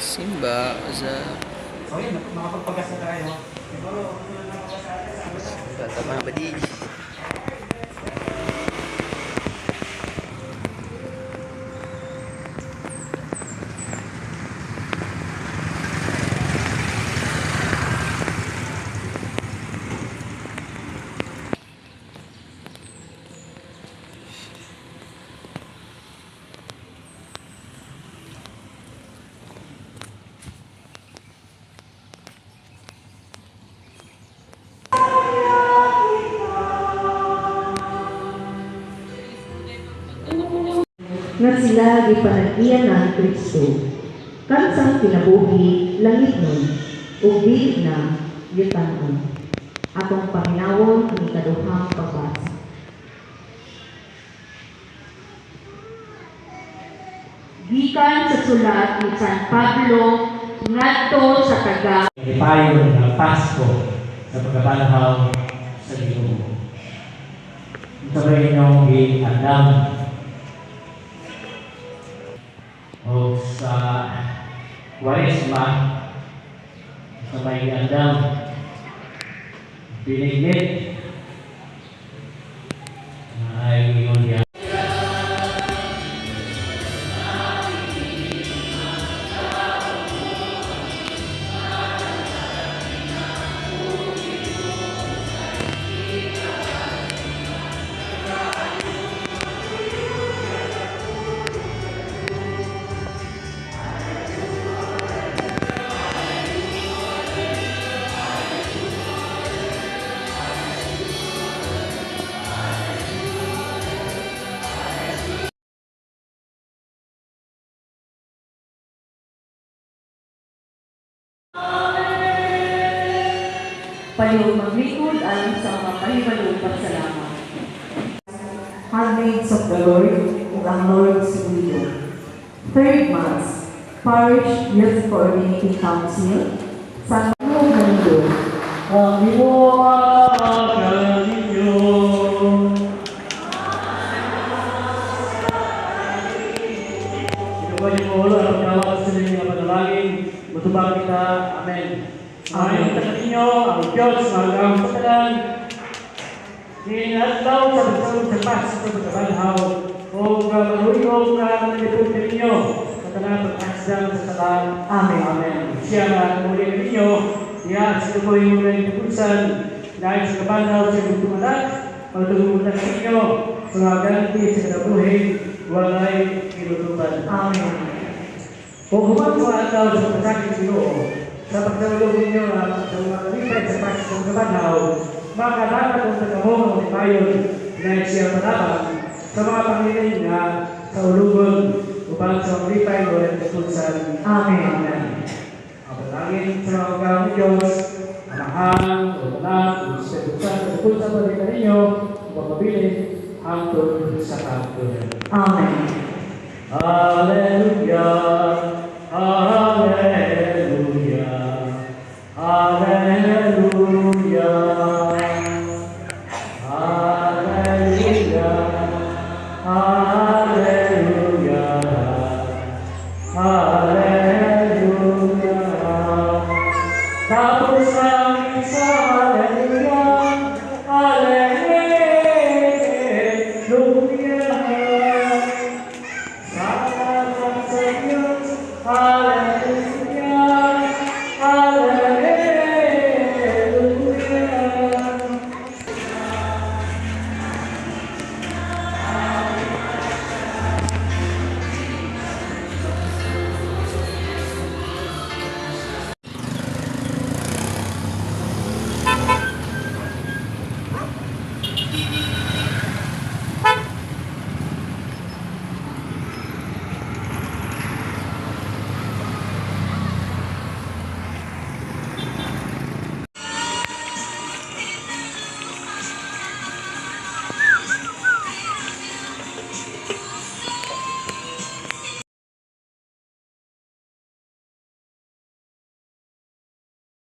Simba, sa So yun, makapagpagas na tayo. Simba, tama ba di? Nga sila gipanag-iya na ni Kristo. Kansang kinabuhi langit nun, ug dili na yutanon. Atong paminawon ang ikaduhang pagbasa. Gikan sa sulat ni San Pablo ngadto sa taga Ipayo ng Pasko sa pagkabanhaw sa Ginoo. Ito ba inyong giandam? O sa Kwaresma, sa may giandam, binignit, ay ingon niya. Palihog maglingkod alang sa mga pahibalo pasalamat. Handmaids of the Lord ug ang Lord's Widow. Third Mass, Parish Youth Coordinating Council, San Juan Mundo. Ang Ginoo kaninyo. Ito ba yung ulo ang pagkawal sa inyo nga panalangin? Matubang kita. Amen. Amen. Sa ninyo, ang Diyos, ang ang pagkalan, Inadlaw sa pagsulod sa Pasko sa pagkabanhaw, o maluyong na manalipod ninyo, sa tanang pag-asdang sa talan. Amen. Amen. Siya nga muli ninyo, diya sa ko yung mga tubusan, dahil sa kabanhaw sa iyong tumalat, pagtulungan sa inyo, sa mga ganti sa kinabuhi, walay kinutuban. Amen. O human sa adlaw sa pasakit sa Ginoo, sa pagdawlog ninyo ang sa mga kalipay sa Pasko ng kabanhaw, makadapat ang tagamo ang lipayon na siya panabang sa mga pangilin nga sa ulugon upang sa mga lipay walang katusan. Amen. Amen. Ang panalangin sa mga kagawang ni Diyos, Amahan, o Anak, o Espiritu Santo, tungkol sa balikan ninyo, upang mabilin hangtod sa kahapon. Amen. Hallelujah.